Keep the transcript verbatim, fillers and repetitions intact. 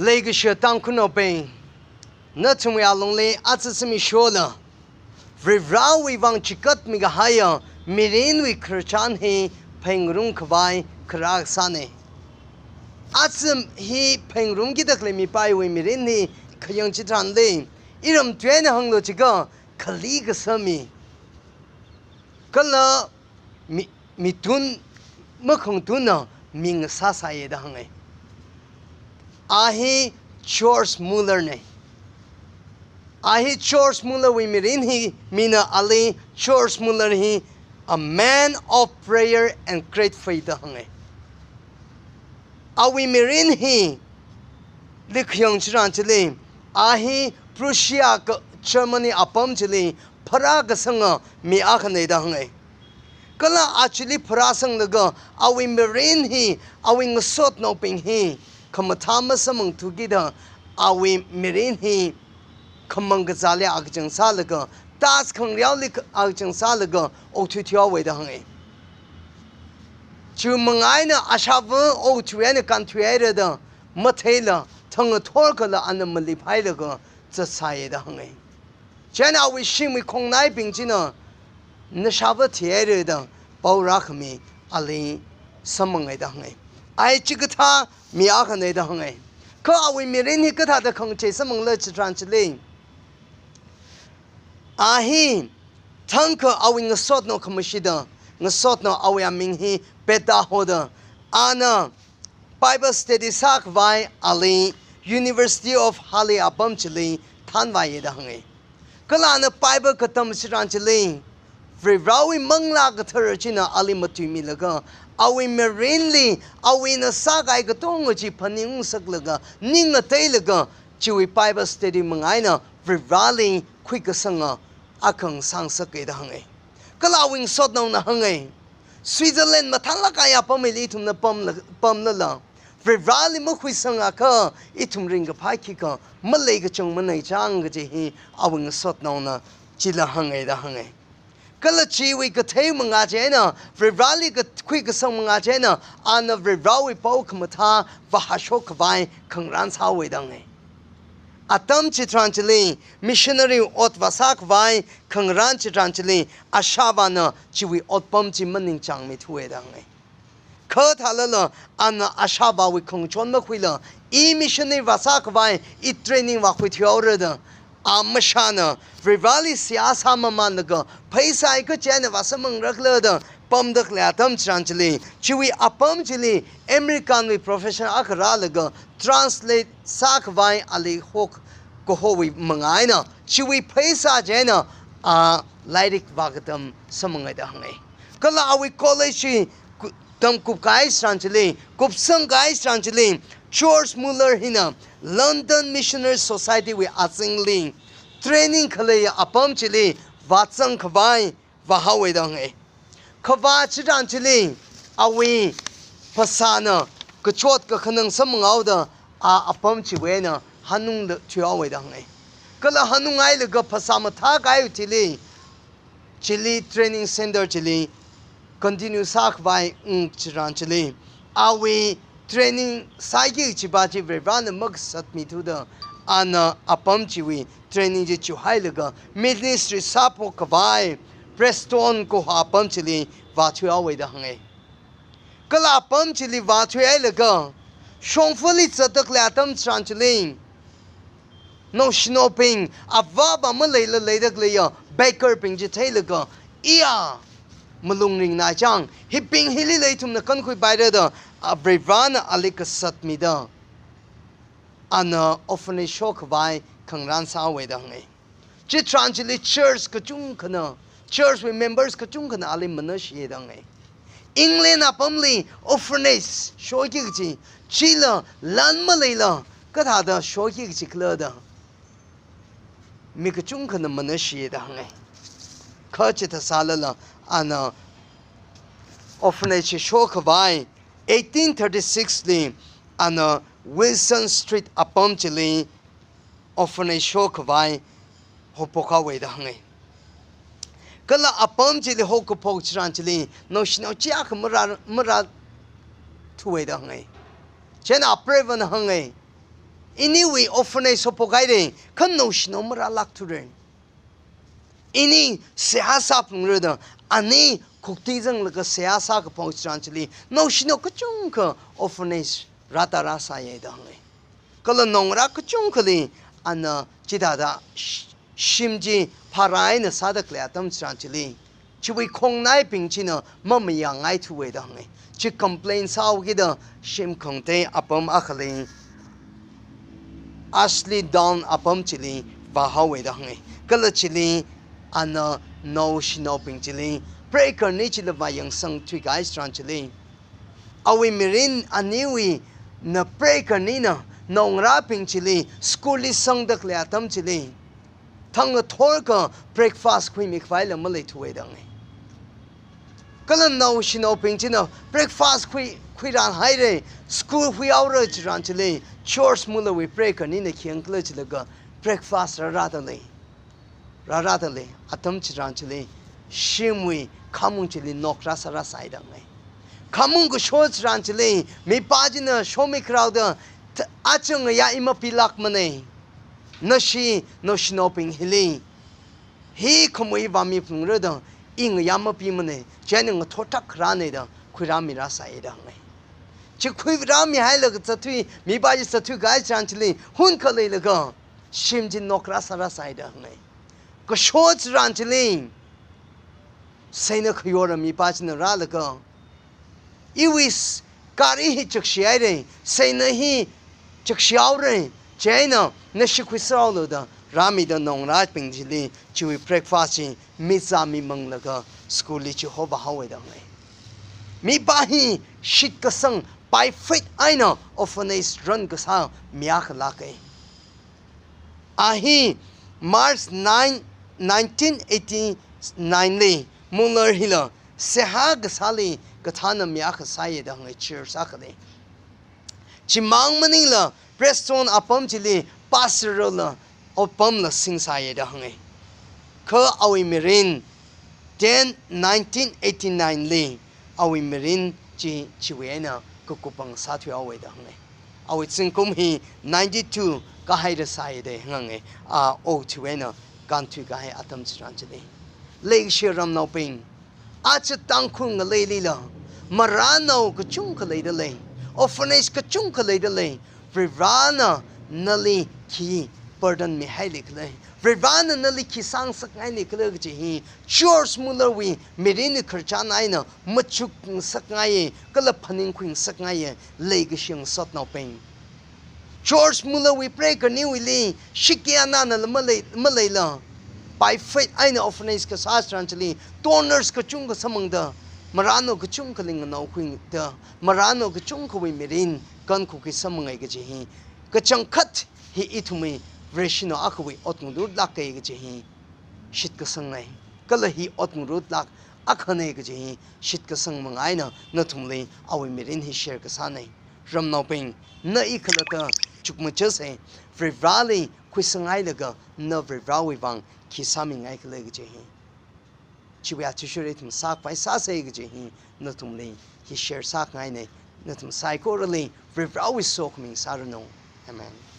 Leikashi Tangkhulnaobing, nathumwui alungli aja zimikshola Varivarawui vang chikatmi kahaiya mirinwui khararchan hi phengarum khavai kharā kasāna. Aja hi phengarum kida khalei mipaiwui mirin hi khayang chitharanli, iram tui eina hānglu jiakha khali kasā mi. Kala mi, mitun makhangtunna ming sāsāya da hānga. A hi George Muller na. A hi George Muller wui mirin hi mina ali George Muller hi a man of prayer and great faith da hānga. Awui mirin hili khayang chitharan chili, a hi Prussia ka Germany apam chili pharākasanga mi akhana da hānga. Kala a chili pharāsanglaga awui mirin hi, awui ngasotnaobing hi khamathā masāmangthu kida awui mirin hi khamang kazāli akachang sālaga, task khangareoli akachang sālaga okthuithuihaowa da hānga. Chiwui manga eina ashāvā okthui eina kānthuihaira da matheila, thang ngathor kala ana maleihailaga zatsāya da hānga. Chieina awui shimwui khongnaibing china nashāvā thihaira da pao rākhami ali samphanga da hānga. A hi chikathā mi akhana da hānga. Kha awui mirin hi kathāda khangachei samphangla chitharan chili, a hi thangkha awui ngasotnao khamashida, ngasotnao awui aming hi Betta hoda, ana Bible study sākhavai ali University of Halle apam chili thanvāya da hānga. Kala ana Bible katam chitharan chili, Varivarawui Manglā Kathara china ali matuimilaga, awui mirinli awuina sākahai katonga chi phaningung saklaga, ning ngateilaga, chiwui Bible study manga eina Varivarali khuikasanga akha sāngasaka da hānga. Kala awui ngasotnaona hānga, Switzerland mathālāk kahai apam hili ithumna pamla, pamlala, Varivarali makhuisangakha ithum ringkaphā khikha maleikachungmana chang kaji hi awui ngasotnaona chila hānga da hānga. Kala chiwui kathei manga chieina, Varivarali ka, khuikasang manga chieina, ana Varivarawui pao khamathā vāhashok khavai khangarān sāhaowa da hānga. Atam chitharan chili, missionary ot vāsākhavai khangarān chitharan chili, ashāvāna chiwui otpam chi maningchāngmithuwa da hānga. Kha thālala, ana ashāvāwui khangachon makhuila, i missionary vāsākhavai, i training vākhuithuihaora da, a mashāna, Varivarali seihā sāmamanlaga, pheisā hi kachi eina vāsāmangrakhala da pamda khalei atam chitharan chili, chiwui apam chili, American wui professor akha rālaga, translate sākhavai ali hok kahowui manga eina, chiwui pheisā chieina, a lairik vākatam samphanga da hānga. Kala awui college chi ku, tamkupkahai chitharan chili, kupsangkahai chitharan chili, George Muller hina London Missionary Society wui azingli training khaleiya apam chili vāzangkhavai vāhaowa da hānga. Khavā chitharan chili, awui phasāna kachot kakhanang samphanghaoda, a apam chiwui eina hanungthuihaowa da hānga. Kala hanunghailaga phasā mathākahaiwui thili, chili training center chili continue sākhavai, mm, chitharan chili, awui training sāki kachi pa chi Varivarana makasatmithuda, ana apam chiwui training chi chuhailaga ministry sāphok khavai Preston kaho apam chili vāthuihaowa da hānga. Kala apam chili vāthuihailaga, shongfali zatda khalei atam chitharan chili, naoshinaobing, avāva maleila leida khaleiya beggar bing chi theilaga, iya, malung ringnai chang, hibing hilila ithumna kankhuipaira da, a Varivarana ali kasatmida, ana orphanage shok khavai khangarān sāhaowa da hānga. Chitharan chili church kachungkhana, church wui members kachungkhana ali manashiya da hānga. England apamli orphanage shoki kachi, chila lan maleila kathāda shoki kachikhala da mi kachungkhana manashiya da hānga. Kha chithā sālala, ana orphanage shok khavai, eighteen thirty-six li, ana Wilson Street apam chili orphanage shok khavai haophok haowa da hānga. Kala apam chili haokaphok chitharan chili, naoshinao chiyākha marā, marāthuwa da hānga. Chieina apreiva̱na hānga, Iniwui orphanage haophok haira, kha naoshinao marālākthura. Ini seihā sāphalungra da, ani kukti zanglaga seihā sākaphok tharan chili, naoshinao kachungkha orphanage rātā rāsāya da hānga. Kala naongarā kachungkhali ana chithāda sh-, shim chi phārā eina sāda khalei atam tharan chili, chiwui khongnaibing china mamayāngaithuwa da hānga. Chi complain sāhaokida shim khangatei apam akhali Ashley Down apam chili vāhaowa da hānga. Kala chili ana naoshinaobing chili, preigahar ani chili vāyangsang thuikahai tharan chili, awui mirin aniwui na preigahar anina naongarābing chili school li sangda khalei atam chili, thang ngathorkha breakfast khuimikhavai la maleithuwa da hānga. Kala naoshinaobing china breakfast khui, khuirān haira, school huihaora tharan chili, George Muller wui preigahar anina khi hāngkhala chilaga breakfast rārāda lei. Rārāda lei, atam tharan chili, shimwui khamung chili nok rāsā rāsāya da hānga. Khamung kasho tharan chili, mipā china shomikharāoda, "Th-, achang ya i mapilākmana. Nashi, naoshinaobing hili hi khamui vāmiphalungra da, i ngayā mapimana, chieina ngathor thak kharāna," da khuirāmi rāsāya da hānga. Chi khuirāmihailaga zatthui, mipā chi zathuikahai tharan chili, hunkha leilaga shim chi nok rāsā rāsāya da hānga. Kasho tharan chili, seina khayora mipā china rālaga, "Iwui s-, gari hi chakshi haira, seina hi chakshi haora, chieina nashi khuisāhaolu," da rāmida naongarābing chili chiwui breakfast chi mizā mimanglaga school li chihova haowa da hānga. Mipā hi shitkasang, by faith eina orphanage run kasā mi akhalāka. A hi March nine, nineteen eighty-nine li Muller hila seihā kasāli kathāna mi akha sāya da hānga, church akhali. Chimang maningla Preston apam chili pastor la otpamla singsāya da hānga. Kha awui mirin ten nineteen eighty-nine li awui mirin chi chiwui eina kakupang sāthuihaowa da hānga. Awui zingkum hi ninety-two kahaida sāya da hānga, a othiwui eina kānthuikahai atam tharan chili. Leikashi ramnaobing, aja Tangkhul ngaleilila, marānao kachungkha leida lei, orphanage kachungkha leida lei, Varivarana nali khi burden mihaili khala, Varivarana nali khi sāngasakngaili khala kaji hi, George Muller wui mirinwui khararchan eina machukngasakngaiya, kala phaningkhuingasakngaiya, leikashi ngasotnaobing. George Muller wui preigahar aniwuili, shiki ananala malei, maleila, by faith eina orphanage kasā tharan chili, donors kachungkha samphangda, marānao kachungkhali nganaokhuida, marānao kachungkhawui mirin kankhui samphanga kaji hi, kachangkhat hi ithumwui Vareshinao akhawui ot ngarutlāka kaji hi shitkasangnei. Kala hi ot ngarutlāk akhana kaji hi shitkasang manga eina nathumli awui mirin hi share kasānei. Ramnaobing, na i khalatta chukmajasa, Varivarali khuisangailaga na Varivarawui vang khi sāmingaikhala kaji hi. Chiwui athishurda ithum sākhavai sāsa kaji hi nathumli hi share sākhangainei. Nathum saikorali Varivarawui sokhami sāranu. Amen.